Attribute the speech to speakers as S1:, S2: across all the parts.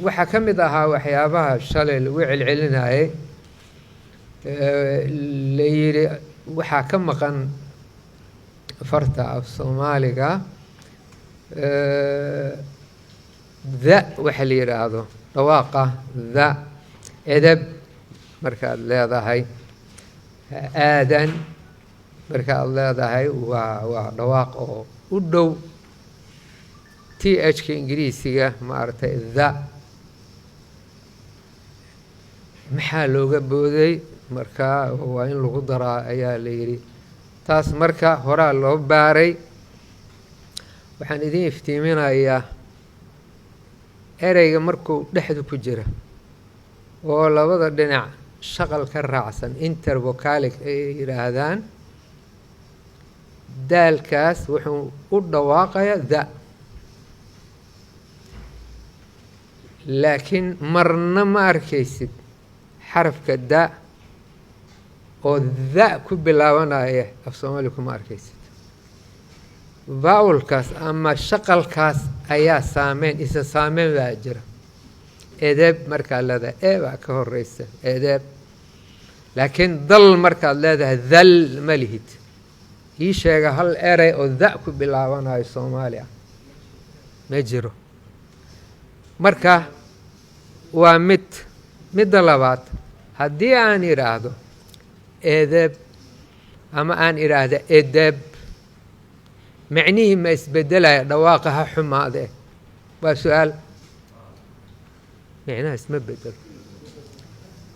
S1: Waxaa ka mid ahaa waxyaabaha shalay lagu celcelinayay, la yidhi waxaa ka maqan farta af Soomaaliga the waxa la yidhaahdo, dhawaaqa the. Edeb markaad leedahay, aadan markaad leedahay, waa dhawaaq oo u dhow TH ka Ingiriisiga, maaragtay, the. Maxaa looga booday? Marka waa in lagu daraa ayaa la yidhi. Taas marka horaa loo baaray. Waxaan idin iftiiminayaa ereyga markuu dhexda ku jira oo labada dhinac shaqal ka raacsan, intervocalic ay yidhaahdaan, daalkaas wuxuu u dhawaaqayaa the, laakiin marna ma arkaysid xarafka da oo the ku bilaabanaya. Af Soomaaliya kuma arkaysid. Vowelkaas ama shaqalkaas ayaa saameyn, isa saameyn baa jira. Edeb markaad leedahay, e baa ka horeysa, edeb. Laakiin dal markaad leedahay, dhal ma lihid. Ii sheega hal erey oo da ku bilaabanayo Soomaaliya, ma jiro. Marka waa mid. Midda labaad, haddii aan idhaahdo edeb ama aan idhaahdo edeb, macnihii ma isbedelaya? Dhawaaqa ha xumaadee, waa su-aal. Micnaha isma bedelo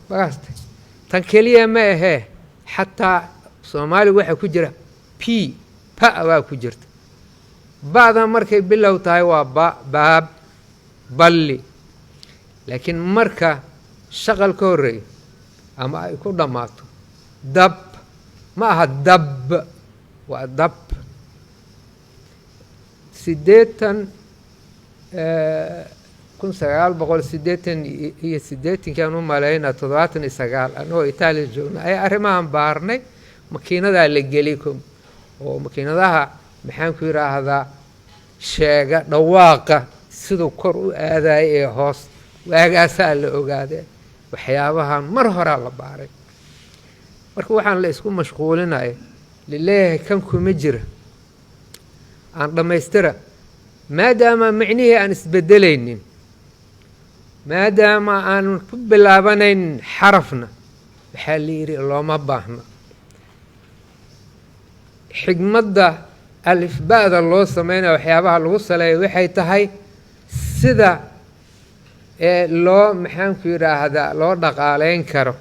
S1: magaasta. Tan keliya ma ahee, xataa Soomaaliga waxaa ku jira p, pa baa ku jirta. Ba'da markay bilow tahay waa ba, baab, balli. Laakiin marka shaqal ka horreeyo ama ay ku dhammaato, dab ma aha, dab waa dab. Siddeetan, 1988-kiaan u malaynaa, 79, anagoo Itaaliya joogna ayaa arrimahan baarnay. Makiinadaa la geliy oo makiinadaha, maxaan ku yidhaahdaa, sheega dhawaaqa siduu kor u aadaya ee hoos. Waagaasaa la ogaadee, waxyaabahan mar horaa la baaray. Marka waxaan la isku mashquulinaya laleeyahay kan kuma jira, aan dhammaystira, maadaama micnihii aan isbedelaynin, maadaama aanan ku bilaabanaynin xarafna, waxaa la yidhi looma baahna. Xigmadda alifba'da loo sameynaya, waxyaabaha lagu saleeya waxay tahay sida ee loo, maxaan ku yidhaahdaa, loo dhaqaaleyn karo,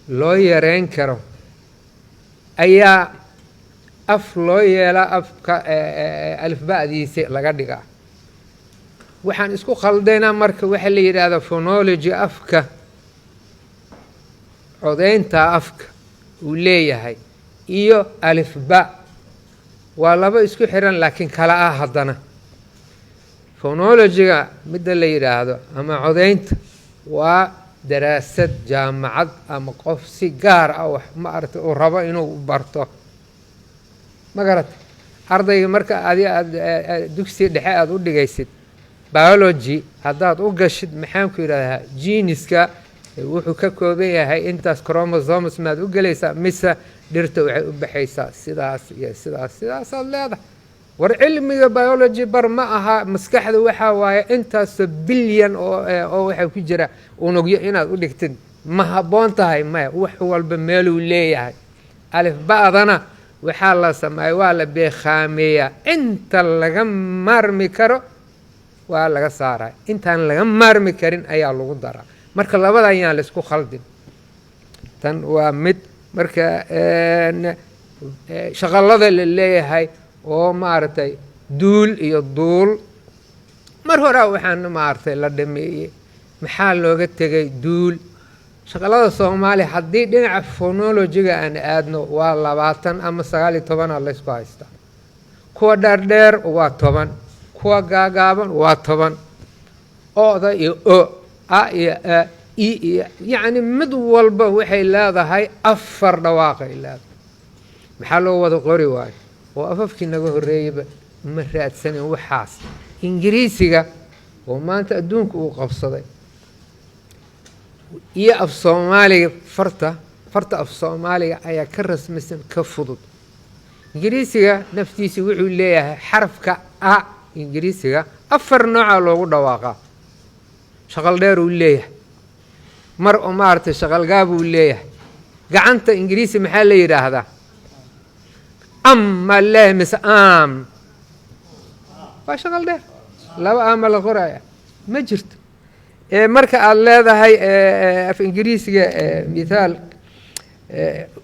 S1: loo yareyn karo ayaa af loo yeelaa, afka alifba'diisi laga dhigaa. Waxaan isku khaldaynaa marka waxaa la yidhaahdaa phonology, afka, codeynta afka uu leeyahay iyo alifba waa laba isku xiran laakiin kala ah. Haddana phonology-ga midda la yidhaahdo ama codeynta waa daraasad jaamacad ama qof si gaar ah wax, ma aragtay, uu rabo inuu barto. Ma garatay? Ardayga marka adi aad dugsi dhexe aada u dhigaysid biology, haddaad u gashid, maxaan ku yidhahdaa, genes-ka wuxuu ka kooban yahay intaas chromosomes, maad u gelaysaa mise dhirta waxay u baxaysaa sidaas iyo sidaas, sidaasaad leedahay? War cilmiga biology bar ma aha. Maskaxda waxaa waaye intaasoo bilyan oo waxaa ku jira unugyo, inaad u dhigtid ma habboon tahay? Maya. Wax walba meeluu leeyahay. Alif ba'dana waxaa la sameeya, waa la beekhaameeyaa. Inta laga maarmi karo waa laga saaraa, intaan laga maarmi karin ayaa lagu daraa. Marka labada ayaan la isku khaldin. Tan waa mid. Marka shaqalada la leeyahay oo, maaragtay, duul iyo duul, mar horaa waxaan, maaragtay, la dhameeyey. Maxaa looga tegay duul? Shaqalada Soomaaliya haddii dhinaca phonology-ga aan aadno waa 20 ama 19-a laysku haystaa. Kuwa dheerdheer waa 10, kuwa gaagaaban waa 10. Oda iyo o, a iyo a, i iyo, yacni, mid walba waxay leedahay afar dhawaaqay leedahay. Maxaa loo wada qori waayo? Oo afafkii naga horreeyeyba ma raadsanin waxaas. Ingiriisiga oo maanta adduunka uu qabsaday iyo af Soomaaliga, farta af Soomaaliga ayaa ka rasmisan, ka fudud. Ingiriisiga naftiisa wuxuu leeyahay xarafka a. Ingiriisiga afar noocaa loogu dhawaaqaa. Shaqal dheer uu leeyahay, mar oo maaragtay shaqalgaab uu leeyahay. Gacanta Ingiriisi maxaa la yidhaahdaa? Am maa leeyahay mise am? Waa shaqal dheer, laba ama la qoraya ma jirto. Marka aada leedahay af Ingiriisiga, mithaal,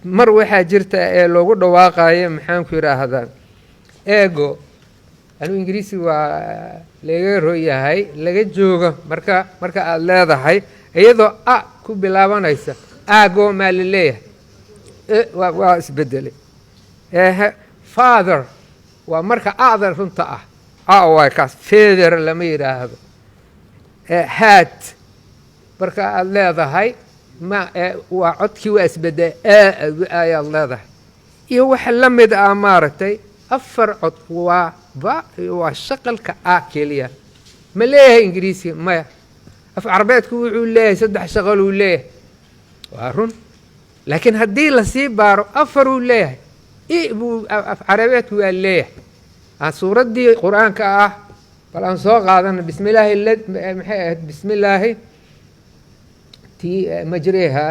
S1: mar waxaa jirta ee loogu dhawaaqayo, maxaan ku yidhaahdaa, ego. Anuu Ingiriisi waa laga royahay, laga joogo. Marka aada leedahay iyadoo a ku bilaabanaysa, ago maa la leeyahay? Waa isbedelay. Father waa marka ada runta ah, a waay kaas, feather lama yidhaahdo. Hat marka aada leedahay, ma waa codkii waa isbedel, ayaad leedahay iyo waxa la mid ah. Maaragtay, afar cod waa ba, waa shaqalka a keliya. Ma leeyahay Ingiriisiga? Maya. Af Carbeedku wuxuu leeyahay saddex shaqal uu leeyahay, waa run, laakiin haddii lasii baaro afar uu leeyahay. I buu af Carabeedku waa leeyahay. Aan suuraddii Qur-aanka ah bal aan soo qaadano. Bismi illaahi, maxay ahayd? Bismi illaahi tii majreha,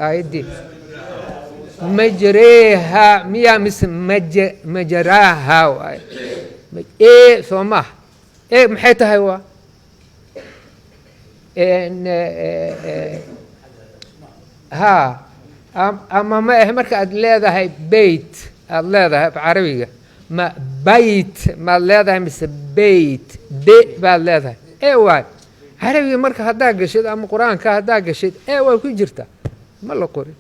S1: aayaddii majreha miyaa mise majaraaha waay? E soo maaha? E maxay tahay? Waa ha ama ma ah? Marka aad leedahay beyt, aada leedahay af Carabiga, ma bayt maad leedahay mise beyt? Be baad leedahay, e waay. Carabiga marka haddaa gashid ama Qur-aanka haddaa gashid, e waa ku jirta, ma la qorin.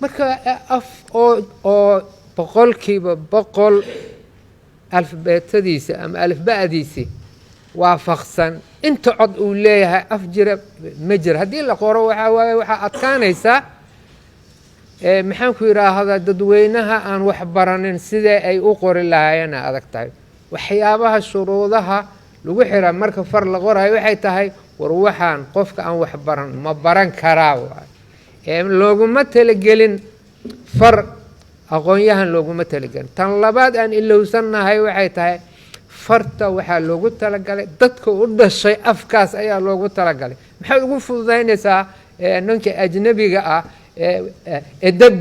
S1: Marka af oo 100% alfabeetadiisa ama alifba'diisi waafaqsan inta cod uu leeyahay af jira ma jira. Haddii la qoro, waxaa waaye waxaa adkaanaysaa, maxaan ku yidhaahdaa, dadweynaha aan wax baranin sidee ay u qori lahaayeen adag tahay. Waxyaabaha shuruudaha lagu xiraa marka far la qorayo waxay tahay, war waxaan qofka aan wax baran ma baran karaa waay. Looguma talagelin far aqoon-yahan, looguma talagelin. Tan labaad aan ilowsannahay waxay tahay, farta waxaa loogu talagalay dadka u dhashay afkaas ayaa loogu talagalay. Maxaad ugu fududaynaysaa ninka ajnabiga ah? Edab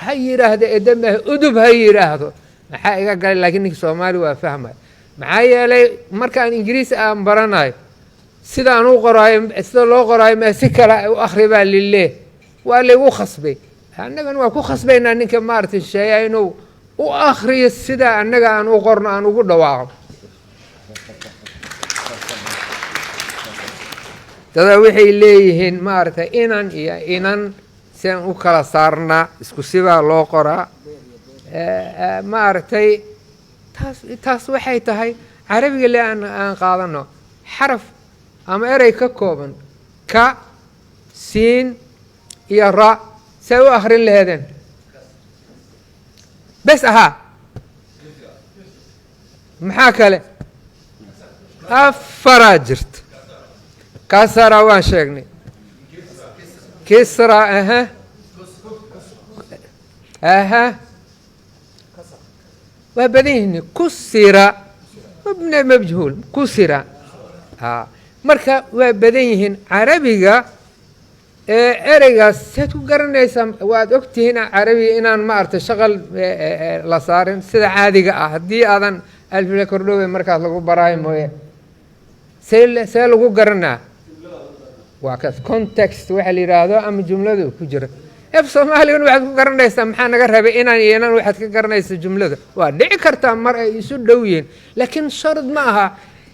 S1: ha yidhaahdo, edab maaha, udub ha yidhaahdo, maxaa iga galay? Laakiin ninka Soomaali waa fahmaya. Maxaa yeelay, markaan Ingiriisi aan baranayo, sidaan u qoraayo, sida loo qoraayo ma si kale u akri baa lileh, waa laygu khasbay. Annagan waa ku khasbaynaa ninka maaragtay sheeya inuu u akriyo sida annaga aan u qorno, aan ugu dhawaaqno. Dadaa waxay leeyihiin, maaragtay, inan iyo inan siaan u kala saarnaa, isku sibaa loo qoraa. Maaragtay, taas waxay tahay Carabiga le aan qaadano xaraf ama erey ka kooban ka, siin iyo ra, say u akrin laheedeen? Bes ahaa, maxaa kale? Afaraa jirta. Kasara waan sheegnay, kisra, aha, waa badan yihiin. Kusira, mabna majhuul, kusira. A marka waa badan yihiin Carabiga. Ereygaas saad ku garanaysaa? Waad ogtihiin Carabiga inaan maaragtay shaqal la saarin sida caadiga ah, haddii aadan alfila kordhowe markaas lagu baraayo mooye. See lagu garanaa? Waa kaas context waxa la yidhaahdo ama jumlada ku jira. Af Soomaaligan waxaad ku garanaysaa, maxaa naga rabay inaan iyo inan? Waxaad ka garanaysaa jumlada. Waa dhici kartaa mar ay isu dhow yihiin, laakiin shard ma aha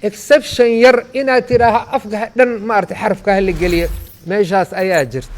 S1: exception yar inaad tidhaaha afka dhan maaragtay xarafka hala geliyo. Meeshaas ayaa jirta.